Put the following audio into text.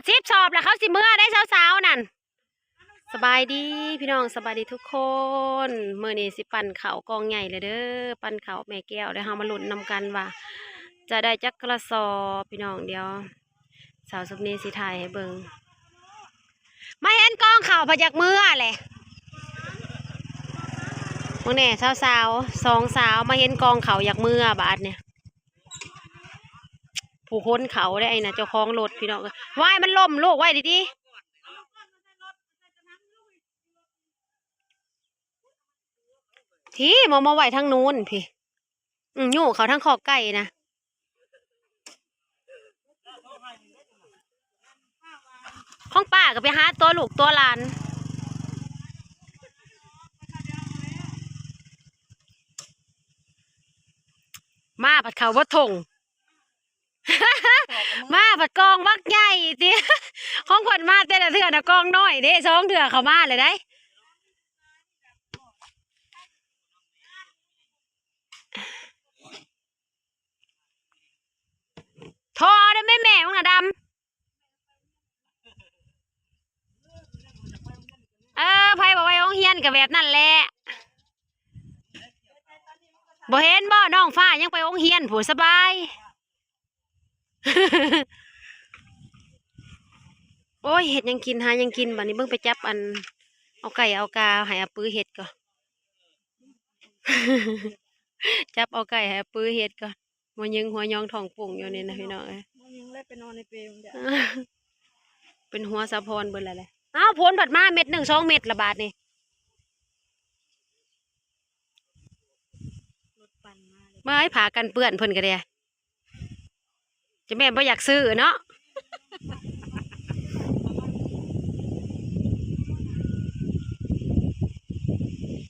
ສິບສອບແລ້ວ ເຂົາຊິເມືອໄດ້ ສາວໆນັ້ນ. ສະບາຍດີພີ່ນ້ອງ ສະບາຍດີທຸກຄົນ. ມື້ນີ້ຊິປັ້ນເຂົ້າກ່ອງໃຫຍ່ເລີຍເດີ ປັ້ນເຂົ້າແມ່ແກ້ວ ແລ້ວເຮົາມາລຸ້ນນຳກັນວ່າຈະໄດ້ຈັກກະສອບພີ່ນ້ອງ. ດຽວສາວສຸບນີຊິຖ່າຍໃຫ້ເບິ່ງ. ມາເຫັນກອງເຂົ້າພັດຢາກເມືອແຫຼະ. ເບິ່ງແດ່ ສາວໆ ສອງສາວມາເຫັນກອງເຂົ້າຢາກເມືອບາດນີ້. ຜູ້ຂົນເຂົ້າເດ້ ໄອ້ນະ ເຈົ້າຂອງລົດພີ່ນ້ອງເອີຍ. ວ້າຍ ມັນລົ້ມລູກ ໄວ້ດີໆ ທີ່ມາ ມາໄວ້ທາງນູ້ນພີ້. ອືມ ຍູ້ເຂົ້າທາງຄອກໄກ່ນະ. ຂອງປ້າກໍໄປຫາຕົວະລູກຕົວະຫຼານ ມາພັດເຂົ້າບໍ່ຖົງ ມາພັດກອງບັກໃຫຍ່ຕິ. ຂອງເພິ່ນມາແຕ່ລະເທື່ອນະກອງນ້ອຍເດ້ ສອງເທື່ອເຂົ້າມາແລ້ວໃດ. ທໍ່ເດ້ແມ່ ແມ່ມຶງນະດຳ. ເອີ ໃຜບໍ່ໄປໂຮງຮຽນກໍແບບນັ້ນແຫຼະ. ບໍ່ເຫັນບໍ່ ນ້ອງຟ້າຍັງໄປໂຮງຮຽນພຸ້ນ ສະບາຍ. ໂອ້ຍ ເຮັດຫຍັງກິນ ຫາຫຍັງກິນບາດນີ້. ເບິ່ງໄປຈັບອັນ ເອົາໄກ່ເອົາກາໃຫ້ອາປືເຮັດກ່ອນ. ຈັບເອົາໄກ່ໃຫ້ອາປືເຮັດກ່ອນ. ມາຍິງຫົວຍອງທ້ອງປຸ້ງຢູ່ນີ້ນະພີ່ນ້ອງເອີຍ. ມາຍິງແລ້ວໄປນອນໃນເປມັນຈະ ເປັນຫົວສາວພອນເບິດແລ້ວແຫຼະ. ອ້າວ ຝົນພັດມາເມັດໜຶ່ງສອງເມັດລະບາດນີ້. ເບິ່ງໄອ້ຜ້າກັນເປື້ອນເພິ່ນກໍໄດ້ ຈະແມ່ນບໍ່ຢາກຊື້ເນາະ.